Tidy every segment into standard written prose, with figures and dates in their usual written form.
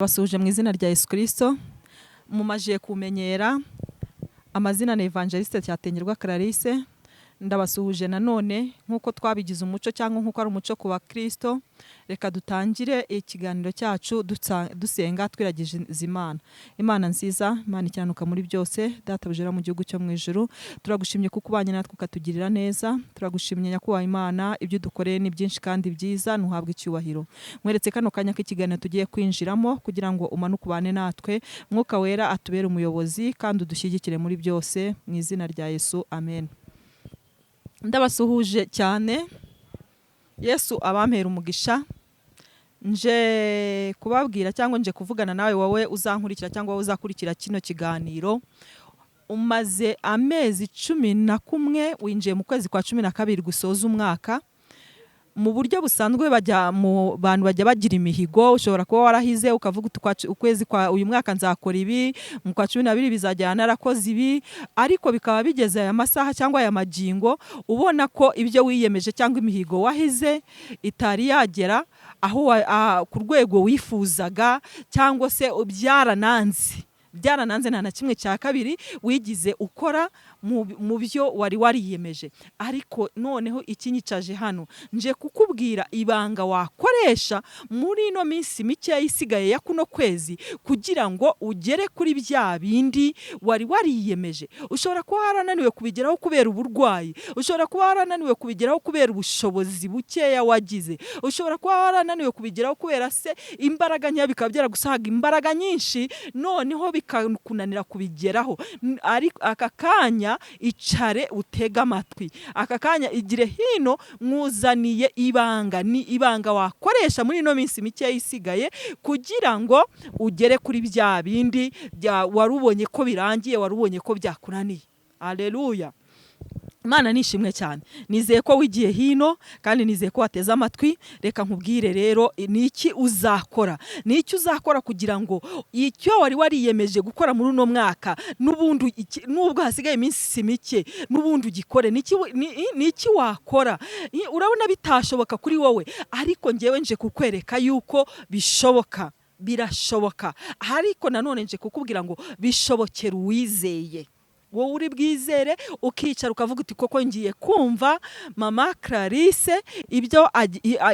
Basuhuje mu izina rya Yesu Kristo. Mumajije kumenyera amazina ni Evangeliste Cyatengerwa Clarisse. Ndabasuhuje nanone nk'uko twabigize umuco cyangwa nk'uko ari umuco ku bakristo. Reka dutangire ikiganiro cyacu dusenga twiragiza Imana. Imana nziza, Imana ikiranuka muri byose, Databuja mu gihugu cyo mu ijuru, turagushimye kuko ubanye natwe ukatugirira neza. Turagushimye Nyakubahwa Imana, ibyo udukoreye ni byinshi kandi byiza, ntuhabwe icyubahiro. Nkweretse kano kanya k'ikiganiro tugiye kwinjiramo kugira ngo umanuke ubane natwe, Mwuka Wera atubere umuyobozi kandi udushyigikire muri byose, mu izina rya Yesu, amen. Ndabasuhuje cyane, Yesu abampera umugisha. Nje kubabwira cyangwa nje kuvugana nawe, wowe uzankurikira cyangwa wowe uzakurikira kino kiganiro. Umaze amezi 11, winjiye mu kwezi kwa 12 gusoza umwaka. Mu buryo busanzwe bajya mu bantu bajya bagira imihigo. Ushobora kuba warahize ukavuga uti ukwezi kwa uyu mwaka nzakora ibi, mu kwa 12 bizajyana narakoze ibi, ariko bikaba bigeze aya masaha cyangwa aya magingo ubona ko ibyo wiyemeje cyangwa imihigo wahize itari yagera aho ku rwego wifuzaga, cyangwa se byarananze, byarananze, nta na kimwe cya kabiri wigize ukora mu byo wari wariyemeje. Ariko noneho ikinyicaje hano, nje kukubwira ibanga wakoresha muri ino minsi mikeya isigaye ya kuno kwezi kugira ngo ugere kuri bya bindi wari wariyemeje. Ushobora kuba warananiwe kubigeraho kubera uburwayi, ushobora kuba warananiwe kubigeraho kubera ubushobozi bukeya wagize, ushobora kuba warananiwe kubigeraho kubera se imbaraga nkeya, bikaba byaragusaga imbaraga nyinshi noneho bikakunanira kubigeraho. Ariko aka kanya icare utege amatwi, aka kanya igire hino, mwuzaniye ibanga. Ni ibanga wakoresha muri ino minsi mikeya isigaye kugira ngo ugere kuri bya bindi bya wari ubonye ko birangiye, wari ubonye ko byakunaniye. Aleluya, Imana nishimwe cyane. Nizeye ko wigiye hino kandi nizeye ko wateze amatwi. Reka nkubwire rero ni iki uzakora, ni iki uzakora kugira ngo icyo wari wariyemeje gukora muri uno mwaka n'ubundi nubwo hasigaye iminsi mike n'ubundi ugikore. Ni iki wakora? Urabona bitashoboka kuri wowe, ariko ngewe nje kukwereka yuko bishoboka, birashoboka. Ariko nanone nje kukubwira ngo bishobokera uwizeye. Wowe uri bwizere ukicara ukavuga uti koko ngiye kumva mama Clarisse, ibyo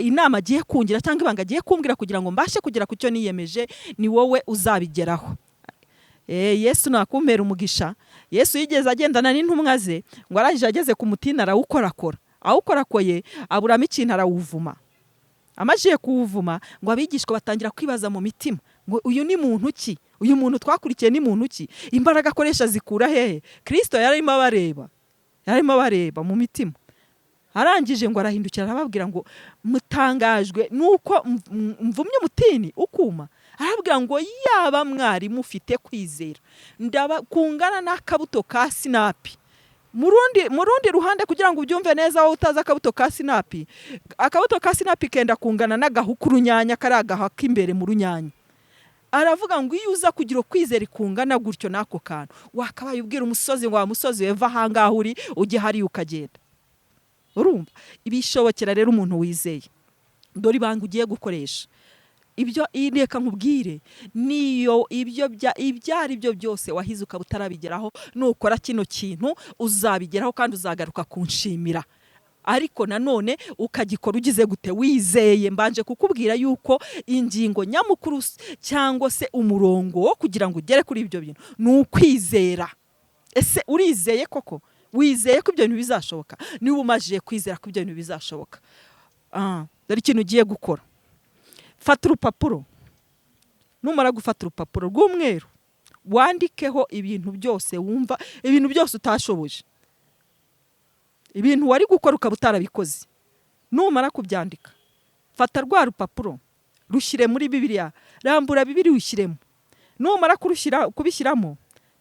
inama agiye kungira cyangwa ibanga agiye kumbwira kugira ngo mbashe kugera ku cyo niyemeje, ni wowe uzabigeraho. Yesu nakumpera umugisha. Yesu yigeze agendana n'intumwa ze, ngo arangije ageze ku mutini arawukorakora, awukorakoye aburamo ikintu arawuvuma. Amajije kuwuvuma, ngo abigishwa batangira kwibaza mu mitima ngo uyu ni muntu ki? Uyu muntu twakurikiye ni muntu ki? Imbaraga akoresha zikura hehe? Kirisito yararimo abareba, yararimo abareba mu mitima. Arangije ngo arahindukira arababwira ngo mutangajwe nuko mvumye umutini ukuma? Arababwira ngo yaba mwari mufite kwizera ndaba kungana n'akabuto ka sinapi. Mu rundi ruhande, kugira ngo ubyumve neza wowe utazi akabuto ka sinapi, akabuto ka sinapi kenda kungana n'agahu k'urunyanya, kari agahu k'imbere mu runyanya. Aravuga ngo iyo uza kugira ukwizera kungana gutyo n'ako kantu, wakabaye ubwira umusozi ngo wa musozi weva ahangaha uri ujye hariya, ukagenda. Urumva ibishobokera rero umuntu wizeye. Dore ibanga ugiye gukoresha. Ibyo reka nkubwire, niyo ibyo ibyo ari byo byose wahize ukaba utarabigeraho, nukora kino kintu uzabigeraho kandi uzagaruka kunshimira. Ariko nanone ukagikora ugize gute? Wizeye. Mbanje kukubwira yuko ingingo nyamukuru cyangwa se umurongo wo kugira ngo ugere kuri ibyo bintu ni ukwizera. Ese urizeye koko? Wizeye ko ibyo bintu bizashoboka? Niba umajije kwizera ko ibyo bintu bizashoboka, dore ikintu ugiye gukora. Fata urupapuro. Numara gufata urupapuro rw'umweru, wandikeho ibintu byose wumva, ibintu byose utashoboje, ibintu wari gukora ukaba utarabikoze. Numara kubyandika, fata rwa rupapuro rushyire muri Bibiliya, rambura Bibiliya ushyiremo. Numara kubishyiramo,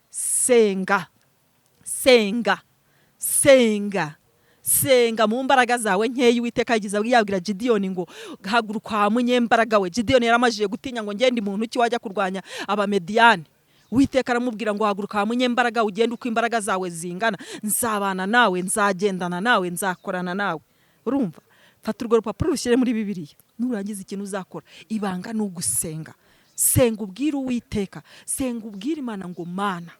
senga, senga, senga, senga mu mbaraga zawe nkeya. Uwiteka yagize yabwira Gidiyoni ngo haguruka wa munyembaraga we. Gidiyoni yaramajije gutinya ngo ngende muntu ki wajya kurwanya Abamediyani? Uwiteka aramubwira ngo haguruka wa munyembaraga, ugende uko imbaraga zawe zingana, nzabana nawe, nzagendana nawe, nzakorana nawe. Urumva, fata urwo rupapuro rushyire muri Bibiliya. Nurangiza ikintu uzakora, ibanga ni ugusenga. Senga ubwire Uwiteka, senga ubwire Imana ngo: "Mana,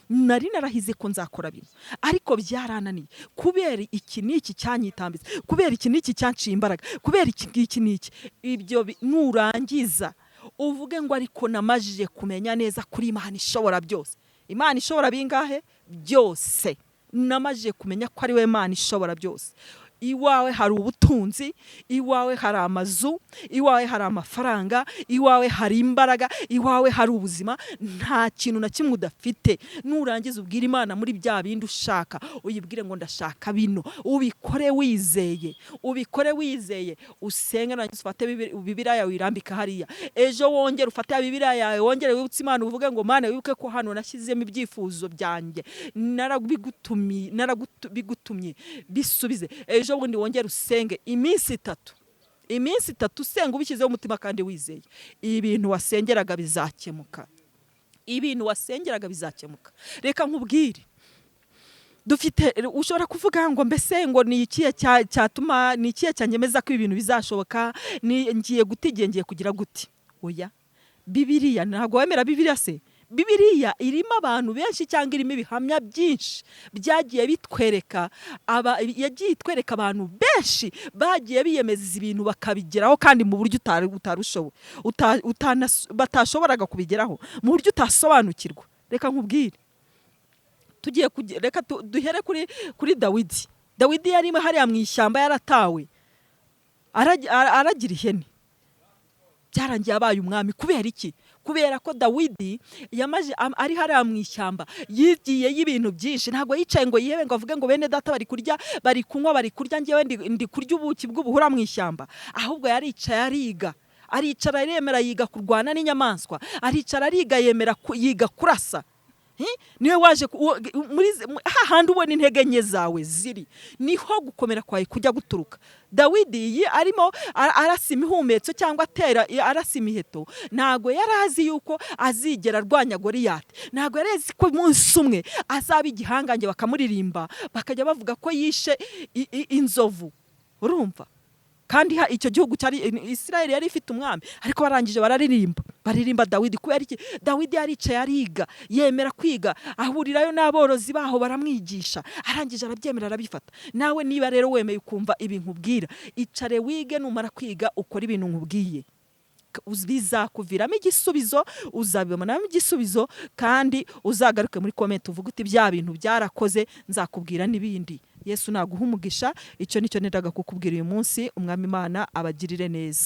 nari narahize ko nzakora bino, ariko byarananiye kubera iki n'iki cyanyitambitse, kubera iki n'iki cyanciye imbaraga, kubera iki ngiki n'iki." Ibyo nurangiza uvuge ngo: "Ariko namajije kumenya neza kuri Imana ishobora byose." Imana ishobora bingahe? Byose. Namajije kumenya ko ari we Mana ishobora byose. Iwawe hari ubutunzi, iwawe hari amazu, iwawe hari amafaranga, iwawe hari imbaraga, iwawe hari ubuzima. Nta kintu na kimwe udafite. Nurangiza ubwire Imana muri bya bindi ushaka, uyibwire ngo: "Ndashaka bino." Ubikore wizeye, ubikore wizeye, usenge. Nurangiza ufate Bibiliya yawe uyirambike hariya. Ejo wongere ufate ya Bibiliya yawe, wongere wibutse Imana, uvuge ngo: "Mana, wibuke ko hano nashyizemo ibyifuzo byanjye, narabigutumye, bisubize." Ejo bundi wongere usenge iminsi 3, iminsi 3 usenga ubishyizeho umutima kandi wizeye. Ibintu wasengeraga bizakemuka, ibintu wasengeraga bizakemuka. Reka nkubwire, dufite, ushobora kuvuga ngo: "Mbese ngo ni ikihe cyatuma, ni ikihe cyanyemeza ko ibintu bizashoboka? Ni ngiye guta igihe, ngiye kugira gute?" Oya, Bibiliya, ntabwo wemera Bibiliya se? Bibiliya irimo abantu benshi cyangwa irimo ibihamya byinshi byagiye bitwereka aba, yagiye itwereka abantu benshi bagiye biyemeza ibintu bakabigeraho, kandi mu buryo utari utarushoboye, batashoboraga kubigeraho, mu buryo utasobanukirwa. Reka nkubwire, tugiye reka duhere kuri Dawidi. Dawidi yari hariya mu ishyamba yaratawe, aragira ihene. Byarangiye abaye umwami. Kubera iki? Kubera ko Dawidi yamaze ari hariya mu ishyamba yigiye y'ibintu byinshi. Ntabwo yicaye ngo yihebe, ngo avuge ngo: "Bene data bari kurya, bari kunywa, bari kurya, njyewe ndi kurya ubuki bw'ubuhura mu ishyamba." Ahubwo yaricaye ariga, aricara aremera yiga kurwana n'inyamaswa, aricara ariga, yemera yiga kurasa. Niwe waje muri hahandi ubona intege nke zawe ziri, niho gukomera kwawe kujya guturuka. Dawidi iyi arimo arasa imihumetso cyangwa atera, arasa imiheto, ntago yari azi yuko azigera arwanya Goriyati, ntago yari azi ko umunsi umwe azaba igihangange, bakamuririmba, bakajya bavuga ko yishe inzovu. Urumva kandi icyo gihugu cyari Israel, yari ifite umwami, ariko barangije bararirimba, baririmba Dawidi. Kubera iki? Dawidi yaricaye ariga, yemera kwiga, ahurirayo n'aborozi baho baramwigisha, arangije arabyemera, arabifata. Nawe niba rero wemeye ukumva ibintu nkubwira, icare wige. Numara kwiga ukora ibintu nkubwiye, bizakuviramo igisubizo, uzabibonamo igisubizo, kandi uzagaruke muri comment uvuge uti: "Bya bintu byarakoze." Nzakubwira n'ibindi. Yesu naguha umugisha. Icyo nicyo nendaga kukubwira uyu munsi. Umwami Imana abagirire neza.